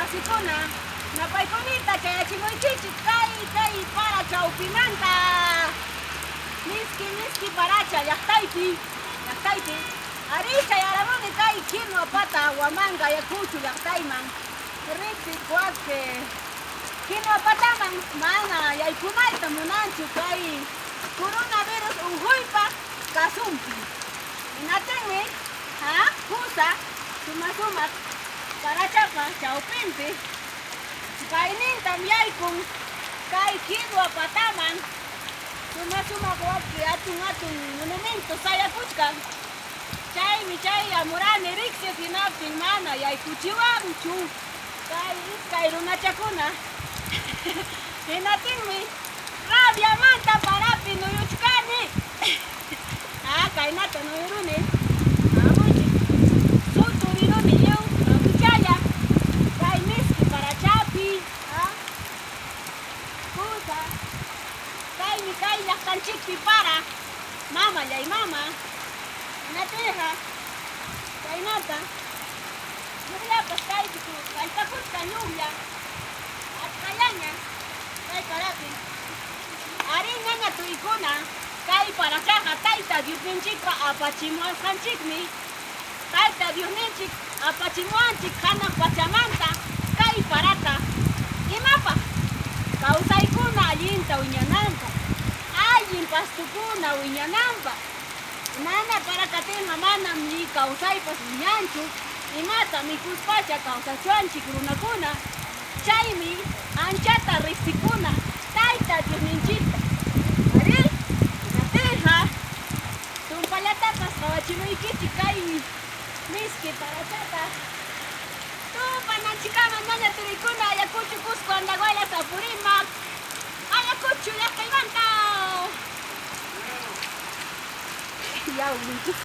masikuna, napaykunita chayachimuykichik kay kay para chawpimanta. Miski miski paracha llaqtaypi, llaqtaypi. Arí, chayaramuni kay Quinua Pata Huamanga Ayacucho llaqtayman. Riqsi wak Quinua Pataman mana yaykunayta munanchu kay coronavirus unquypa kasunpi. Hinaptinmi, ha, kusa suma sumaq parachapa chawpinpi kaynintam yaykun kay Quinua Pataman suma sumaq waki atun atun monumento sayakuchkan. Chaymi chay amurani riqsiq hinaptin mana yaykuchiwanchu kay iskay runachakuna. Hinaptinmi rabiamanta parapi nuyuchkani. Ah, kaynata nuyuruni. Hamuychik. Suturiruni lliw awichalla kay miski parachapi. Ah, kusa. Kaymi kay llaqtanchikpi para. Mamallay mama. Hinaptinqa kaynata ñuqllapas kaypi kallpakusqa ñuqlla achkallaña kay parapi. Arí, ñaña tuykuna, kay parachaqa Tayta Diosninchikpa apachimuwasqanchikmi. Tayta Diosninchik apachimuwanchik hanaq pachamanta kay parata. Imapaq? Kawsaykuna allinta wiñananpaq, allin pastukuna wiñananpaq. Mana para katinqa manam ni kawsaypas wiñanchu. Imata mikuspacha kawsachuanchik runakuna. Chaymi anchata riqsikuna Tayta Diosninchikta. Arí, hinaptinqa tumpallatapas qawachimuykichik kay miski parachata. Tupananchikkama ñaña turikuna Ayacucho, Cusco, Andahuaylas, Apurímac, Ayacucho llaqtaymanta. Yaw.